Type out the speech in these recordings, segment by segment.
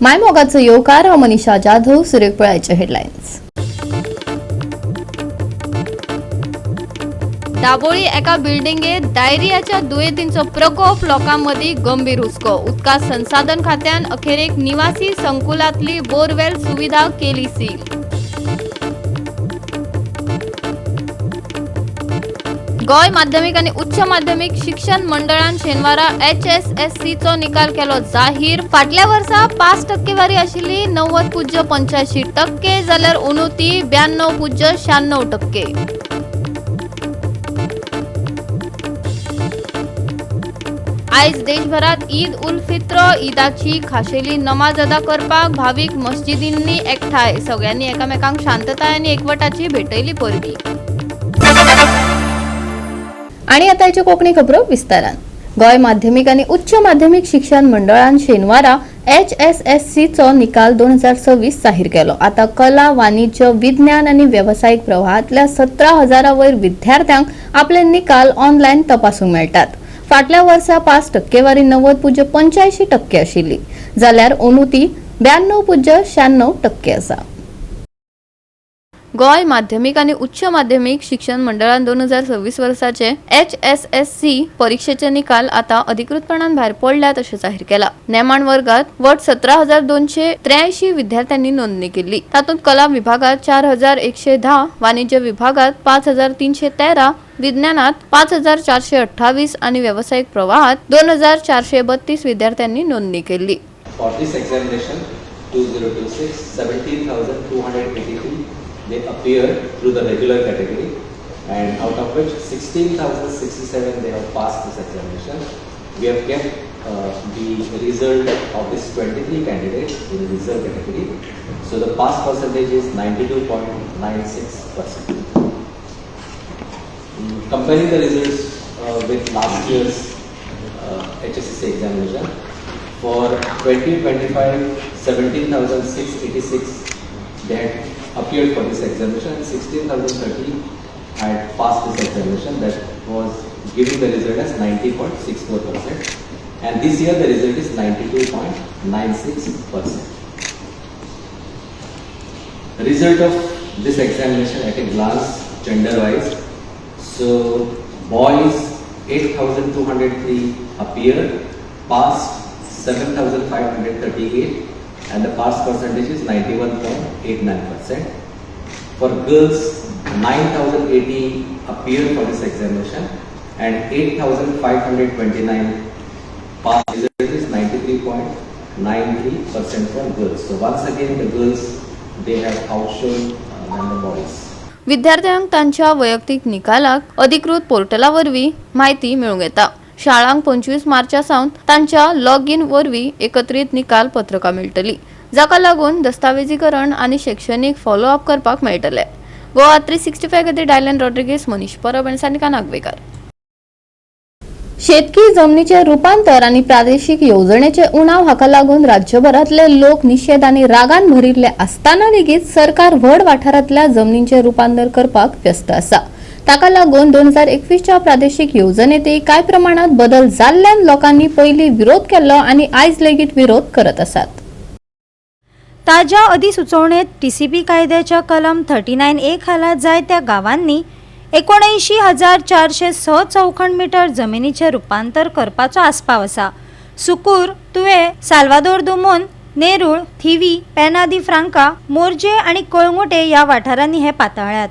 मायमोगाचो येवकार. हांव मनीषा जाधव. सुरेख पळायचे हेडलायन्स. दाबोळी एका बिल्डिंगेत डायरियाच्या दुयेंतींचो प्रकोप, लोकांमदीं गंभीर हुस्को. उदका संसाधन खात्यान अखेरेक निवासी संकुलांतली बोरवेल सुविधा केली सील. गोंय माध्यमिक आनी उच्च माध्यमिक शिक्षण मंडळान शेनवारा एचएसएससीचो निकाल केलो जाहीर. फाटल्या वर्सा 5 टक्केवारी आशिल्ली 90.85%, जाल्यार अंदू ती 92.96%. आयज देशभरात ईद उल फित्र. ईदाची खाशेली नमाज अदा करपाक भावीक मस्जिदींनी एकठांय. सगळ्यांनी एकामेकांक शांतताय आनी एकवटाची भेटयली परबी. आणि आता याच्यो कोंकणी खबरो विस्तारान. गोंय माध्यमिक आनी उच्च माध्यमिक शिक्षण मंडळान शेनवारा एचएसएससीचो निकाल 2026 जाहीर केलो. आता कला, वाणिज्य, विज्ञान आनी वेवसायीक प्रवाहांतल्या 17 हजारा वयर विद्यार्थ्यांक आपले निकाल ऑनलायन तपासूंक मेळटात. फाटल्या वर्सा पास टक्केवारी 90.85% आशिल्ली, जाल्यार अंदू ती 92.96% आसा. गोंय माध्यमिक आनी उच्च माध्यमिक शिक्षण मंडळान 2026 वर्साचे एचएसएससी परिक्षेचे निकाल आता अधिकृतपणान भायर पडल्यात अशें जाहीर केला. नेमाण वर्गात वट 17,283 विद्यार्थ्यांनी नोंदणी केल्ली. तातूंत कला विभागात 4110, वाणिज्य विभागात 5313, विज्ञानात 5428 आनी वेवसायीक प्रवाहात 2432 विद्यार्थ्यांनी नोंदणी केल्ली. For this examination 2026, 17,283 they appear through the regular category, and out of which 16,067 they have passed this examination. We have kept the result of this 23 candidates in the reserve category. So the pass percentage is 92.96%. Comparing the results with last year's HSSC examination, for 2025, 17,686 they had appeared for this examination and 16,030 had passed this examination. That was giving the result as 90.64%, and this year the result is 92.96%. Result of this examination at a glance, gender wise. So boys 8203 appeared, passed 7538, and the pass percentage is 91.89%. For girls, 9080 appeared for this examination and 8529 pass. Result is 93.93% for girls. So once again the girls, they have outshone than the boys. विद्यार्थ्यांक तांच्या वैयक्तीक निकालाक अधिकृत पोर्टला वरवीं म्हायती मेळूंक येता. शाळांक 25 मार्चा सावन तांच्या लॉग इन वरवीं एकत्रीत निकाल पत्रकां मेळटली, जाका लागून दस्तावेजीकरण आनी शैक्षणीक फॉलोअप करपाक मेळटले. गोवा 365 खातीर डायलन रॉड्रिगेस, मनीष परब आनी सानिका नागवेकर. शेतकी जमनीचे रुपांतर आनी प्रादेशीक येवजणेचे उणाव हाका लागून राज्यभरांतले लोक निशेध आनी रागान भरिल्ले आसतना लेगीत सरकार व्हड वाठारांतल्या जमनींचे रुपांतर करपाक व्यस्त आसा. ताका लागून 2021च्या प्रादेशीक येवजणेंतय कांय प्रमाणात बदल जाल्ल्यान लोकांनी पयलीं विरोध केल्लो आनी आयज लेगीत विरोध करत आसात. ताज्या अधिसुचोवणेत टीसीपी कायद्याच्या कलम 39A खाला जायत्या गांवांनी 79,406 चौखण मिटर जमिनीचें रुपांतर करपाचो आस्पाव आसा. सुकूर, तुये, साल्वादोर दुमोन, नेरूळ, थिवी, पेना दी फ्रांका, मोरजे आनी कळंगुटे ह्या वाठारांनी हे पातळ्ळ्यात.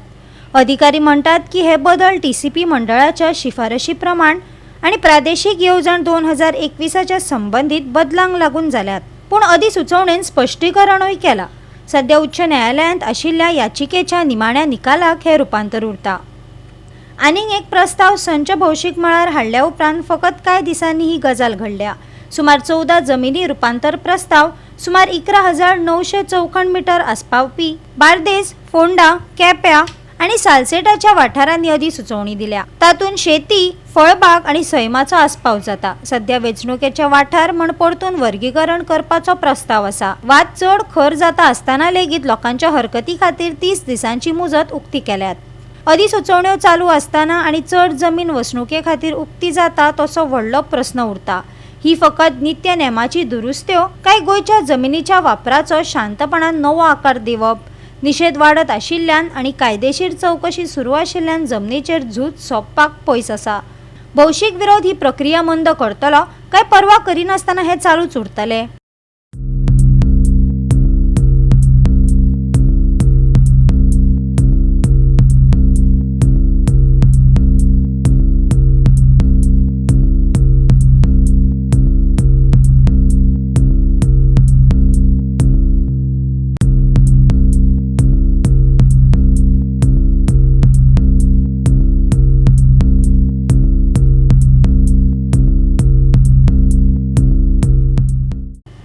अधिकारी म्हणटात की हे बदल टीसीपी मंडळाच्या शिफारशी प्रमाण आनी प्रादेशीक येवजण 2021च्या संबंदीत बदलांक लागून जाल्यात. पूण अधिसुचोवणेन स्पश्टीकरणूय केलां. सध्या उच्च न्यायालयांत आशिल्ल्या याचिकेच्या निमाण्या निकालाक हें रुपांतर उरता. आनीक एक प्रस्ताव संच भौशीक मळार हाडल्या उपरांत फकत कांय दिसांनी ही गजाल घडल्या. सुमार 14 जमिनी रुपांतर प्रस्ताव सुमार 11,900 चौखण मिटर आस्पावपी बार्देस, फोंडा, केप्यां आनी सालसेटाच्या वाठारांनी अधिसुचोवणी दिल्या. तातूंत शेती, फळबाग आनी सैमाचो आस्पाव जाता. सध्या वेंचणुकेचे वाठार म्हण परतून वर्गीकरण करपाचो प्रस्ताव आसा. वाद चड खर जाता आसतना लेगीत लोकांच्या हरकती खातीर 30 दिसांची मुजत उक्ती केल्यात. अधिसुचोवण्यो चालू आसतना आनी चड जमीन वसणुके खातीर उक्ती जाता तसो व्हडलो प्रस्न उरता. ही फकत नित्य नेमाची दुरुस्त्यो काय गोंयच्या जमिनीच्या वापराचो शांतपणान नवो आकार दिवप? निशेध वाडत आशिल्ल्यान आनी कायदेशीर चवकशी सुरू आशिल्ल्यान जमनीचेर झूज सोंपपाक पयस आसा. भौशीक विरोध ही प्रक्रिया मंद करतलो काय पर्वा करिनासतना हें चालूच उरतलें?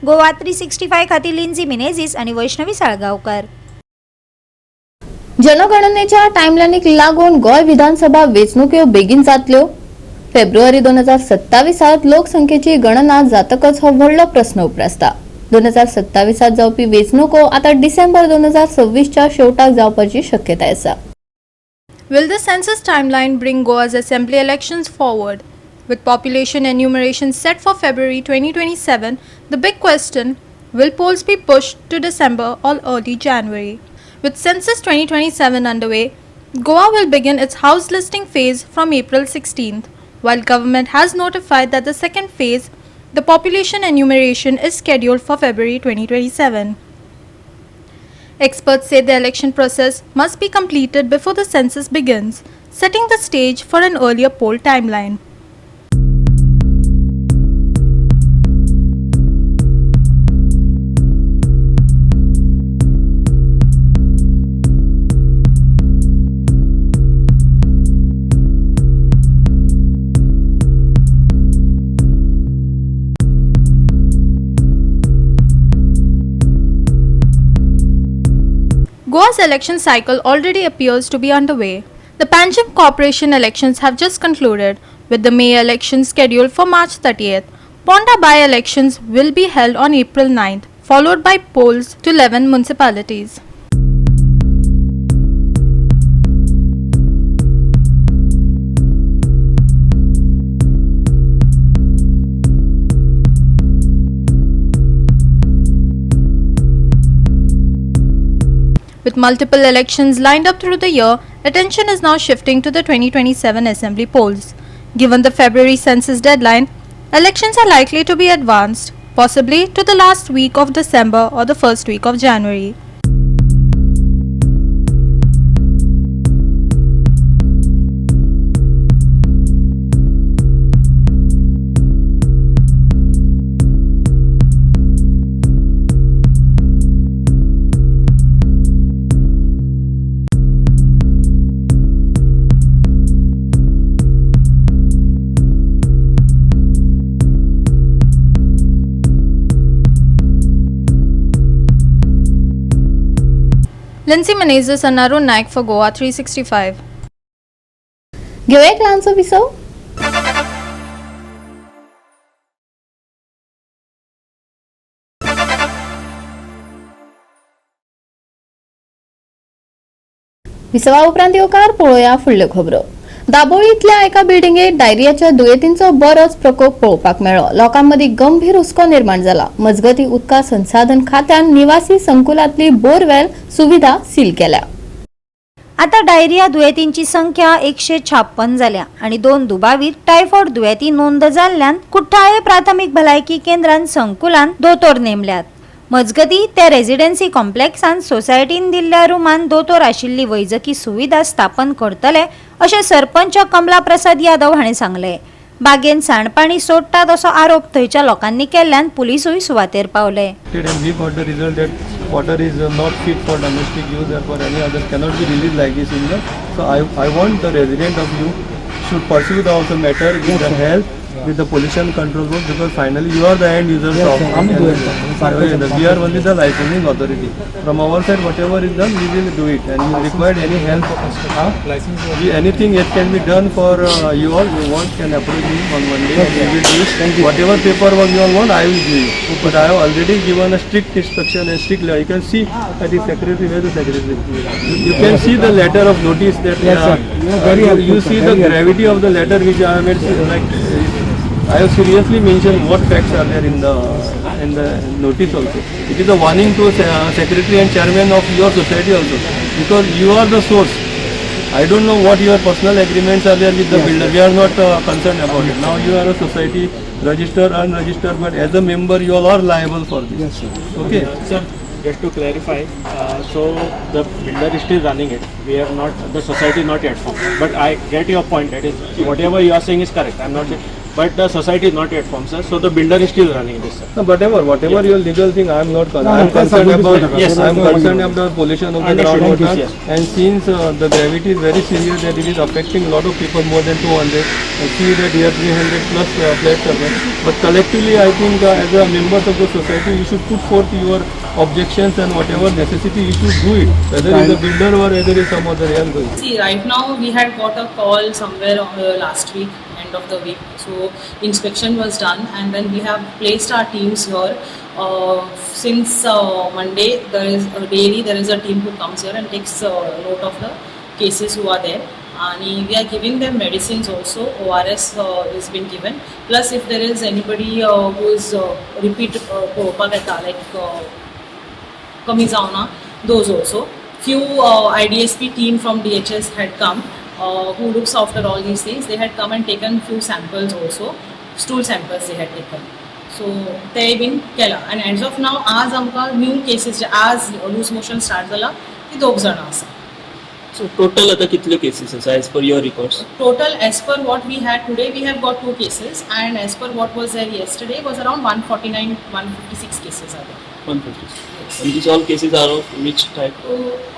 गोवा 365 खातीर लिंझी मिनेझिस आणि वैष्णवी साळगांवकर. जनगणनेच्या टायमलायनीक लागून गोंय विधानसभा वेंचणुक्यो बेगीन जातल्यो. फेब्रुवारी 2027 लोकसंख्येची गणना जातकच हो व्हडलो प्रस्न उप्रासता. 2027 जावपी वेंचणुको आतां डिसेंबर 2026च्या शेवटाक जावपाची शक्यताय आसा. Will the census timeline bring Goa's assembly elections forward? With population enumeration set for February 2027, the big question, will polls be pushed to December or early January? With Census 2027 underway, Goa will begin its house listing phase from April 16th, while government has notified that the second phase, the population enumeration, is scheduled for February 2027. Experts say the election process must be completed before the census begins, setting the stage for an earlier poll timeline. Goa's election cycle already appears to be underway. The Panjim Corporation elections have just concluded, with the May election scheduled for March 30th. Ponda by-elections will be held on April 9th, followed by polls to 11 municipalities. With multiple elections lined up through the year, attention is now shifting to the 2027 assembly polls. Given the February census deadline, elections are likely to be advanced, possibly to the last week of December or the first week of January. Lindsay Menezes and Arun Naik for Goa 365. घेवया एक ल्हानसो विसव. विसवा उपरांत येवकार पळोवया फुडल्यो खबरो. दाबोळींतल्या एका बिल्डिंगेत डायरियाच्या दुयेंतींचो बरोच प्रकोप पळोवपाक मेळ्ळो. लोकांमदीं गंभीर हुस्को निर्माण जाला. मजगतीं उदका संसाधन खात्यान निवासी संकुलांतली बोरवेल सुविधा सील केल्या. आता डायरिया दुयेंतींची संख्या 156 जाल्या आनी 2 दुबावीत टायफॉयड दुयेंती नोंद जाल्ल्यान कुठ्ठाळे प्राथमीक भलायकी केंद्रान संकुलान दोतोर नेमल्यात. मजगती त्या रेजिडेन्सी कॉम्प्लेक्सान सोसायटीन दिल्ल्या रुमान दोतोर आशिल्ली वैजकी सुविधा स्थापन करतले अशें सरपंच कमला प्रसाद यादव हाणें सांगलें. बागेन सांडपाणी सोडटात असो आरोप थंयच्या लोकांनी केल्ल्यान पुलिसूय सुवातेर पावले. And we got the result that water is not fit for domestic use or for any other, cannot be released like this in the. So I want the resident of you should pursue the also matter with the health, with the pollution control board, because finally you are the end users of. We are only the licensing authority. From our side, whatever is done, we will do it. And you required any help, license, anything it can be done for you all. You want can approach me on Monday. And we will do it. Thank you. Whatever paperwork you all want, I will give you. But I have already given a strict instruction and strict. You can see that the secretary, where the secretary. You can see the letter of notice that. Yes, sir. You are very helpful, You see sir. the Very gravity of the letter which I have made. Like. I have seriously mentioned what facts are there in the notice also. It is a warning to secretary and chairman of your society also, because you are the source. I don't know what your personal agreements are there with the builder. We are not concerned about it. Now you are a society, registered, unregistered, but as a member you all are liable for this. Yes, sir. Okay. Sir, just to clarify, so the builder is still running it. We have not, the society not yet formed. But I get your point, that is, whatever you are saying is correct. I'm not saying, but the society is not yet formed, sir. So the builder is still running this, sir. No, whatever your legal thing, I am not concerned. I am No, that's concerned a good about, point. Yes, I am sir. concerned about pollution of the Understood. groundwater. Yes. And since the gravity is very serious, that it is affecting a lot of people, more than 200. I see that here 300 plus flats are there. But collectively, I think as a members of the society, you should put forth your objections and whatever necessity you should do it, whether it's a builder or whether it's some other else. See, right now we had got a call somewhere last week, end of the week. So inspection was done, and then we have placed our teams here. Since Monday, there is daily there is a team who comes here and takes note of the cases who are there. And we are giving them medicines also. ORS is been given. Plus, if there is anybody who is repeat पळोवपाक येता like कमी जावना, those also. Few IDSP team from DHS had come, who looks after all these things. They had come and taken few samples also, stool samples they had taken. So ते बीन केला आनी as of नाव आज आमकां new cases जे आज loose motion start जाला ती दोग जाणां आसा. सो टोटल आता कितल्यो केसीस आसा as per your records? Total, as per what we had today, we have got two cases, and as per what was there yesterday was around 149, 156 cases are there. 150. And these all cases are of which type?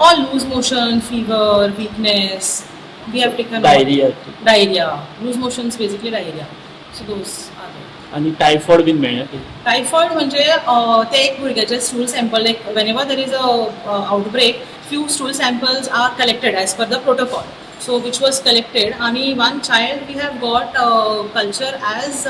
All loose motion, fever, weakness. We have taken all- Diarrhea. Diarrhea. Loose motions, basically diarrhea. So those are there. आणि typhoid बीन मेळ्ळा? Typhoid म्हणजे ते एक भुरग्याचे stool sample, like whenever there is a outbreak, few stool samples are collected as per the protocol, so which was collected आणि one child we have got culture as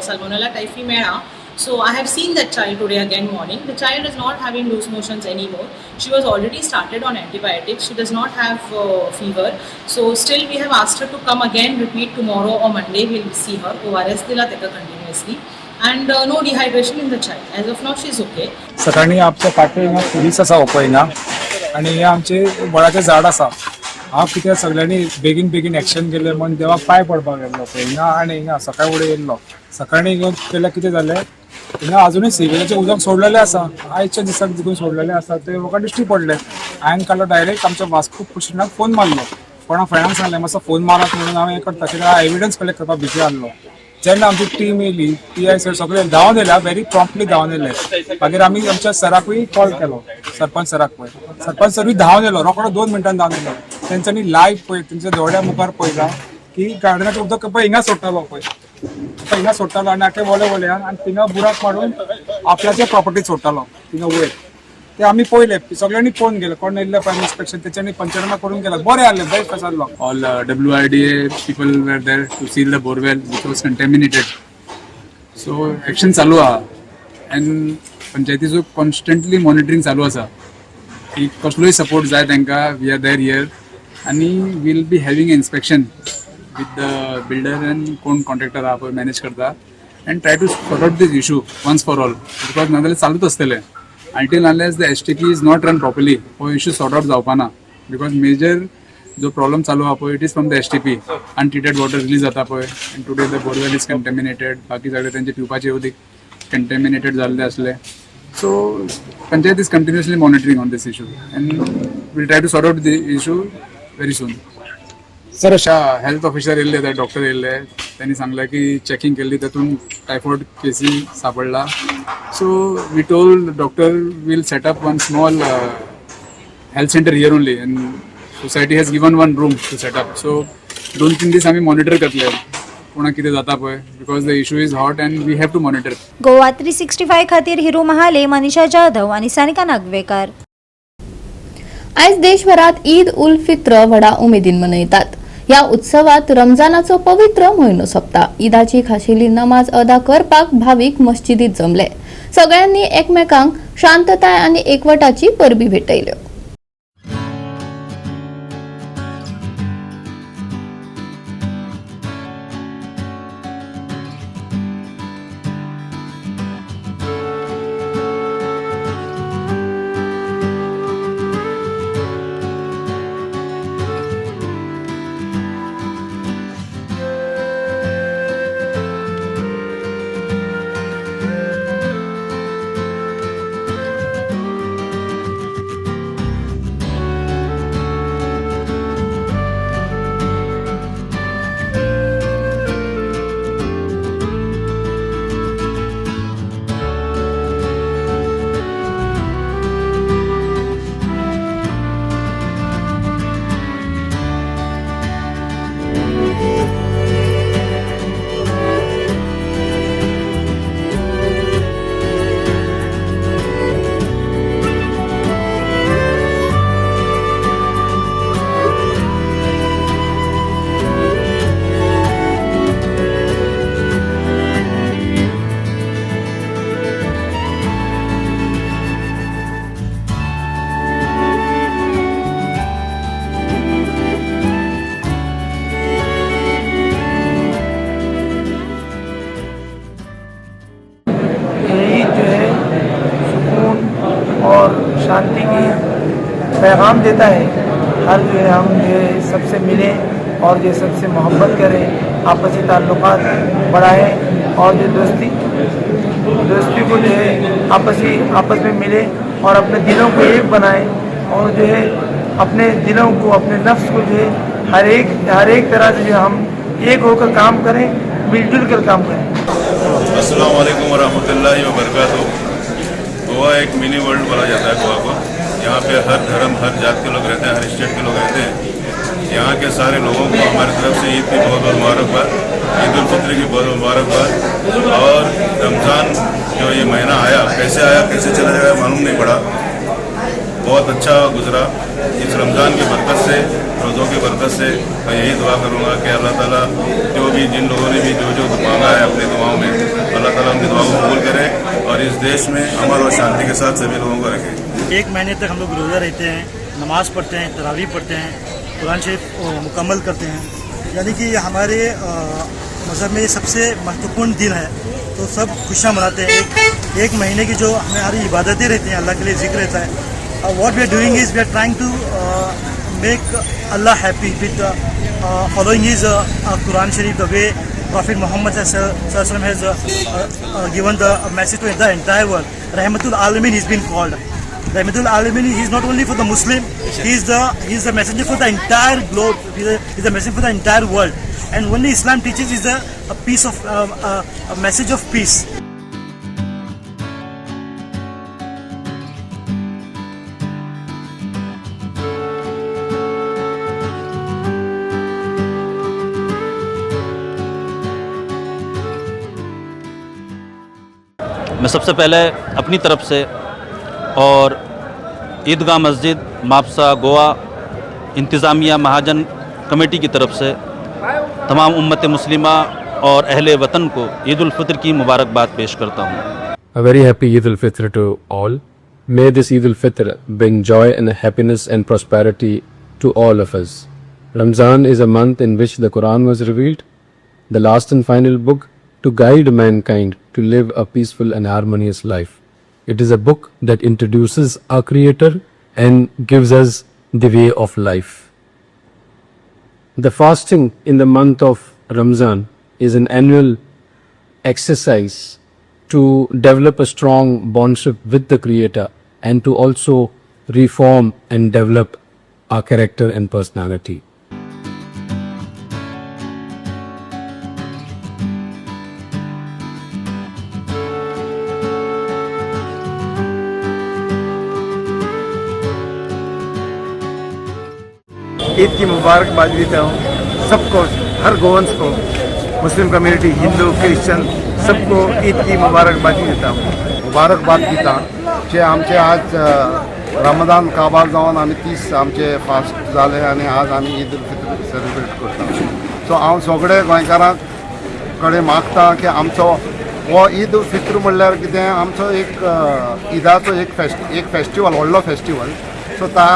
Salmonella typhi मेळ्ळा. So I have seen that child today again morning. The child is not having loose motions anymore. She was already started on antibiotics. She does not have fever. So still we have asked her to come again, repeat tomorrow or Monday. We'll see her. ORS दिला तेका continuously. And no dehydration in the child. As of now she is okay. सकाळी आमच्या पाटे हिंगा police आसा हो पळय हिंगा आनी हे आमचे वडाचें झाड आसा. हांव कितें सगळ्यांनी बेगीन बेगीन एक्शन केलें म्हूण देवाक पांय पडपाक गेल्लो पळय हिंगा आनी हिंगा सकाळ फुडें येयल्लो. सकाळीं येवन पळयल्यार कितें जालें, हिंगा अजुनूय सिवेजाचें उदक सोडलेलें आसा. आयच्या दिसाक देखून सोडलेलें आसा, तें म्हाका दिश्टी पडलें. हांवें काडलो डायरेक्ट आमच्या वास्को प्रेसिडेंटाक फोन मारलो. कोणा फ्रेंडाक सांगलें मातसो फोन मारात म्हणून. हांव हें करता कित्याक एविडन्स कलेक्ट करपाक बिजी आहलो. जेन्ना आमची टीम येयली, पी I sir सगळे धांवन येयले, व्हेरी प्रॉम्प्टली धांवन येयले. मागीर आमी आमच्या सराकूय कॉल केलो, सरपंच सराक पळय. सरपंच सरूय धांवन येयलो, रोकडो 2 मिनटान धांवन येयलो. तेंच्यांनी लायव्ह पळय, तेंच्या दोळ्या मुखार पळयला की गार्डनाचें उदक पळय हिंगा सोडटालो पळय, पळय हिंगा सोडटालो आनी आखे वोले वोल्यान आनी थिंगा बुराक मारून आपल्याचे प्रॉपर्टी सोडटालो थिंगा वयर. ते आमी पळयले, सगळ्यांनी पळोवन गेले. कोण येयल्ले पळय इन्स्पेक्शन, तेच्यांनी पंचनामा करून गेला. बरें आहलें, बेस्ट आसलो. All WIDA people were there to seal the borewell which was contaminated. So action चालू आहा and पंचायतीचो कॉन्स्टंटली मॉनिटरींग चालू आसा की कसलोय सपोर्ट जाय तांकां, we are there here आनी we'll be having inspection with the builder and कोण कॉन्ट्रॅक्टर आहा पळय मॅनेज करता and try to sort out this issue once for all, because नाजाल्यार चालूच आसतलें until unless the STP is not run properly. हो issue sort out जावपा ना, because major जो प्रॉब्लम चालू आहा पळय, it is from the STP. Untreated water release जाता पळय and today the borewell is contaminated. बाकी सगळे त्यांचे पिवपाचे उदीक कंटेमिनेटेड जाल्ले आसले. So panchayat is continuously monitoring on this issue and we'll try to sort out the issue very soon. Sir, अशा health officer येयल्ले, ते डॉक्टर येयल्ले, त्यांनी सांगलें की चॅकिंग केल्ली, तातूंत टायफॉयड केसी सापडला. So we told doctor we'll set up one small health center here only, and society has given one room to set up. So 2-3 दीस आमी मॉनिटर करतले कोणाक कितें जाता पळय, because the issue is hot and we have to monitor. Goa 365 खातीर हिरू महाले, मनीषा जाधव आनी सानिका नागवेकार. आयज देशभरात ईद उल फित्र व्हडा उमेदीन मनयतात. ह्या उत्सवात रमजानाचो पवित्र म्हयनो सोंपता. ईदाची खाशेली नमाज अदा करपाक भावीक मस्जिदीत जमले. सगळ्यांनी एकमेकांक शांतताय आनी एकवटाची परबी भेटयल्यो. शांति की पैगाम देता है। हर जो है हम जो है सबसे मिलें और जो सबसे मोहब्बत करें, आपसी ताल्लुकात बढ़ाएं और जो दोस्ती दोस्ती को जो है आपस में मिले और अपने दिलों को एक बनाएं और जो है अपने दिलों को, अपने नफ्स को जो है हर एक तरह से जो हम एक होकर काम करें, मिलजुल कर काम करें। अस्सलाम वालेकुम वरहमतुल्लाहि वबरकातुहू। गोवा एक मिनी वर्ल्ड बोला जाता है गोवा को। यहाँ पे हर धर्म, हर जात के लोग रहते हैं, हर स्टेट के लोग रहते हैं। यहाँ के सारे लोगों को हमारी तरफ से ईद की बहुत बहुत मुबारकबाद, ईद उल फित्र की बहुत मुबारकबाद। और रमज़ान जो ये महीना आया, कैसे आया, कैसे चला जाएगा, मालूम नहीं पड़ा। बहुत अच्छा गुजरा। इस रमज़ान की बरकत से, रोज़ों की बरकत से मैं यही दुआ करूँगा कि अल्लाह ताला जो भी, जिन लोगों ने भी जो जो मांगा है अपनी दुआओं में, अल्लाह ताला उनकी दुआओं को कबूल करे और इस देश में अमन और शांति के साथ सभी लोगों को रखे। एक महीने तक हम लोग रोज़ा रहते हैं, नमाज़ पढ़ते हैं, तरावी पढ़ते हैं, कुरान शरीफ मुकम्मल करते हैं। यानी कि ये हमारे मज़हब में ये सबसे महत्वपूर्ण दिन है, तो सब खुशियाँ मनाते हैं। एक एक महीने की जो हमारी इबादतें रहती हैं, अल्लाह के लिए जिक्र रहता है। What we are doing is we are trying to make Allah happy with following his Quran Sharif, the way Prophet Muhammad has given the message to the entire world. Rahmatul Alamin he's been called. Rahmatul Alamin, he is not only for the Muslim, he is the messenger for the entire globe. He is the messenger for the entire world. And only Islam teaches is a peace of a message of peace. मैं सबसे पहले अपनी तरफ से और ईदगाह मस्जिद मापसा गोवा इंतज़ामिया महाजन committee की तरफ से तमाम उम्मत मुस्लिमा और अहले वतन को ईद उल फ़ित्र की मुबारकबाद पेश करता हूँ। A very happy Eid al-Fitr to all. May this Eid al-Fitr bring joy and happiness and prosperity to all of us. Ramzan is a month in which the Quran was revealed, the last and final book to guide mankind to live a peaceful and harmonious life. It is a book that introduces our Creator and gives us the way of life. The fasting in the month of Ramzan is an annual exercise to develop a strong bondship with the Creator and to also reform and develop our character and personality. Eid की मुबारकबाद देता हूँ सबको, हर गोवंस को, Muslim community, Hindu, Christian, सबको ईद की मुबारकबादी देता हूँ। मुबारकबाद दिता जे आमचे आज रमदान काबार जावन आमी 30 आमचे फास्ट जाले आनी आज आमी ईद उल फित्र सेलिब्रेट करता। सो हांव सगळे गोंयकारां कडेन मागता की आमचो हो ईद उल फित्र म्हणल्यार कितें, आमचो एक ईदाचो एक फेस्टिवल, व्हडलो फेस्टिवल। सो ता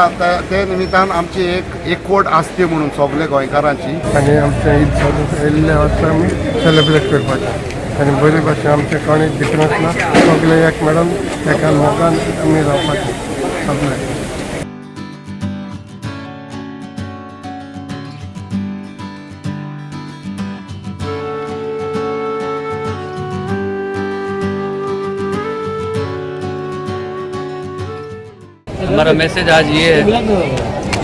ते निमित्तान आमची एक एकवट आसची म्हणून सगळे गोंयकारांची। आनी आमचें ईद येयल्लें वर्सा आमी सेलिब्रेट करपाचें आनी बरे भाशेन, आमचें कोणें डिफरन्स ना, सगळे एक मेळून एका मोगान आमी रावपाचें सगळे। हमारा मैसेज आज ये है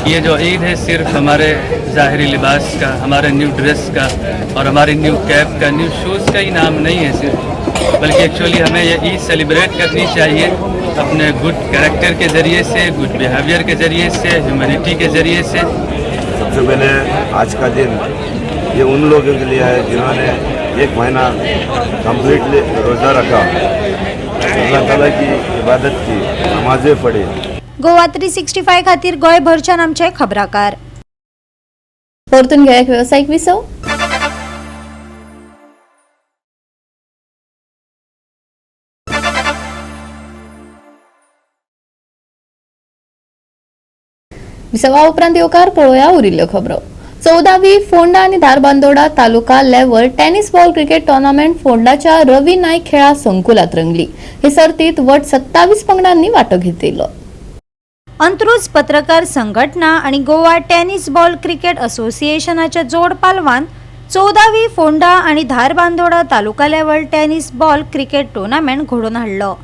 कि ये जो ईद है, सिर्फ हमारे ज़ाहरी लिबास का, हमारे न्यू ड्रेस का और हमारी न्यू कैप का, न्यू शूज़ का ही नाम नहीं है सिर्फ, बल्कि एक्चुअली हमें ये ईद सेलिब्रेट करनी चाहिए अपने गुड कैरेक्टर के ज़रिए से, गुड बिहेवियर के ज़रिए से, ह्यूमैनिटी के ज़रिए से। सबसे पहले आज का दिन ये उन लोगों के लिए है जिन्होंने एक महीना कम्प्लीटली रोज़ा रखा, अल्लाह ताला की इबादत की, नमाजें पढ़ी। गोवा 365 खातीर गोंयभरच्यान आमचे खबराकार। परतून घेया एक वेवसायीक विसव। विसवा उपरांत येवकार पळोवया उरिल्ल्यो खबरो। 14वी फोंडा आनी Dharbandora taluka level tennis ball cricket tournament फोंडाच्या Ravi Naik खेळा संकुलात रंगली। हे सर्तीत वट 27 पंगडांनी वांटो घेतिल्लो। अंत्रुज पत्रकार संघटना आनी गोवा टेनिस बॉल क्रिकेट असोसिएशनाच्या जोड पालवान 14वी फोंडा आनी Dharbandora taluka level tennis ball cricket tournament घडोवन हाडलो.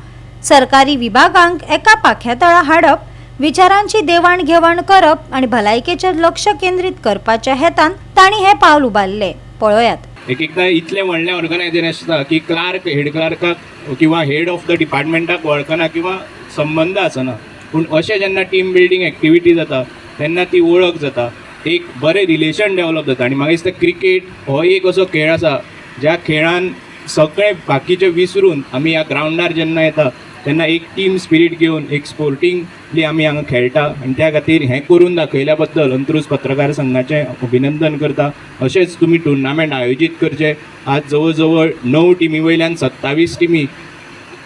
सरकारी विभागांक एका पाख्यातळा हाडप, विचारांची देवाण घेवाण करप आनी भलायकेचेर लक्ष केंद्रीत करपाच्या हेतान तांणी हें पावल उबारलें. पळयात. एक एकदां इतलें व्हडलें ऑर्गनायझेशन आसता की क्लार्क हेड क्लार्काक किंवा हेड ऑफ the डिपार्टमेंटाक वळखना किंवा संबंद आसना. पूण अशें जेन्ना टीम बिल्डींग एक्टिविटी जाता तेन्ना ती वळख जाता, एक बरें रिलेशन डेवलप जाता. आनी म्हाका दिसता क्रिकेट हो एक असो खेळ आसा ज्या खेळान सगळें बाकीचें विसरून आमी ह्या ग्रावंडार जेन्ना येता तेन्ना एक टीम स्पिरीट घेवन एक स्पोर्टिंगली आमी हांगा खेळटा. आनी त्या खातीर हें करून दाखयल्या बद्दल अंत्रुज पत्रकार संघाचें अभिनंदन करता. अशेंच तुमी टुर्नामेंट आयोजीत करचे. आज जवळ जवळ 9 टिमी वयल्यान 27 टिमी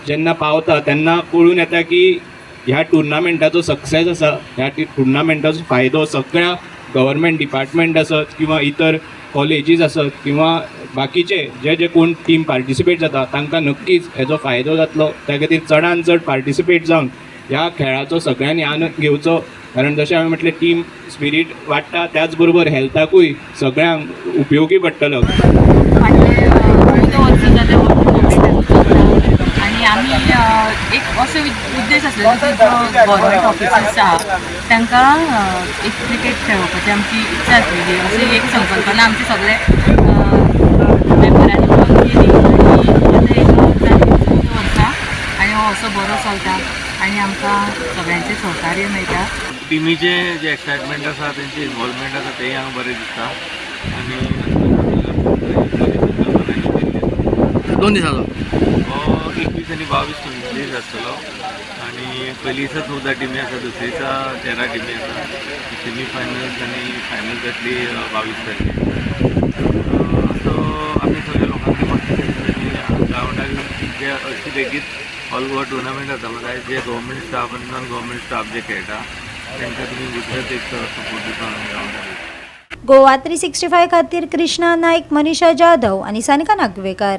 जेन्ना पावता तेन्ना कळून येता की ह्या टुर्नामेंटाचो सक्सेस आसा. ह्या टुर्नामेंटाचो फायदो सगळ्या गव्हर्मेंट डिपार्टमेंट आसत किंवा इतर कॉलेजीस आसत किंवा बाकीचे जे जे कोण टीम पार्टिसिपेट जाता तांकां नक्कीच हेजो फायदो जातलो. त्या खातीर चडान चड पार्टिसिपेट जावन ह्या खेळाचो सगळ्यांनी आनंद घेवचो. कारण जशें हांवें म्हटलें टीम स्पिरीट वाडटा, त्याच बरोबर हेल्थाकूय सगळ्यांक उपयोगी पडटलो. आनी आमी एक असो उद्देश आसलो की जो गव्हर्मेंट ऑफिसर्स आहा तांकां एक क्रिकेट खेळोवपाची आमची इत्सा आसलेली. अशी एक संकल्पना आमची सगळे मेंबरांनी मेळून केली आनी आतां एक 14 वर्सां आनी हो असो बरो चलता आनी आमकां सगळ्यांचें सहकार्य मेळटा. टिमीचें जें एक्सायटमेंट आसा, तेंचें इनवॉल्वमेंट आसा तेंय हांगा बरें दिसता. आनी 2 दिसांचो हो 21 आनी 22 दीस आसतलो. आनी पयली दिसा 14 टिमी आसा, दुसरे दिसा 13 टिमी आसा. सेमी फायनल्स आनी फायनल जातली 22 तारखेर. सो आमी सगळ्या लोकांक ग्रावंडार जे अशी लेगीत ऑल गोवा टुर्नामेंट जाता म्हणजे जे गव्हर्मेंट स्टाफ आनी नॉन गव्हर्मेंट स्टाफ जे खेळटा तांकां तुमी दुसरेच एक सपोर्ट दिवपाक ग्रावंडार. गोवा 365 खातीर कृष्णा नायक, मनीषा जाधव आनी सानिका नागवेकर.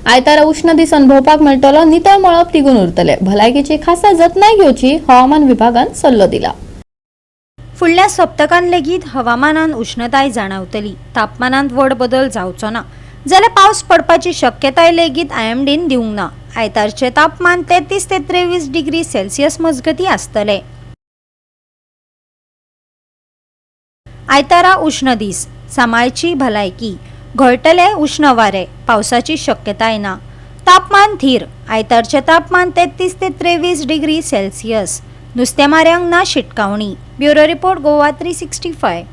आयतारा उश्ण दीस अनुभवपाक मेळटलो. नितळ मळप तिगून उरतले. भलायकेची खासा जतनाय घेवची हवामान विभागान सल्लो दिला. फुडल्या सप्तकान लेगीत हवामानान उष्णताय जाणवतली. तापमानांत व्हड बदल जावचो ना जाल्यार पावस पडपाची शक्यताय लेगीत आयएमडीन दिवंक ना. आयतारचें तापमान 33 ते 23 डिग्री सेल्सियस मजगतीं आसतलें. आयतारा उश्ण दीस, सांबाळची भलायकी, घोळटले उश्ण वारे, पावसाची शक्यताय ना. तापमान थीर. आयतारचें तापमान 33 ते 23 डिग्री सेल्सियस. नुस्तेमाऱ्यांक ना शिटकावणी. Bureau report, Goa 365.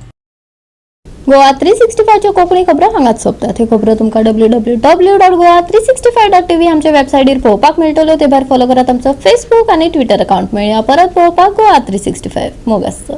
Goa 365च्यो Konkani खबरो हांगाच सोंपतात. ह्यो खबरो तुमकां www.goa365.tv आमच्या वेबसायटीर पळोवपाक मेळटल्यो. ते भायर फॉलो करात आमचो फेसबूक आनी ट्विटर अकाउंट. मेळया परत पळोवपाक गोवा 365. मोग आसचो.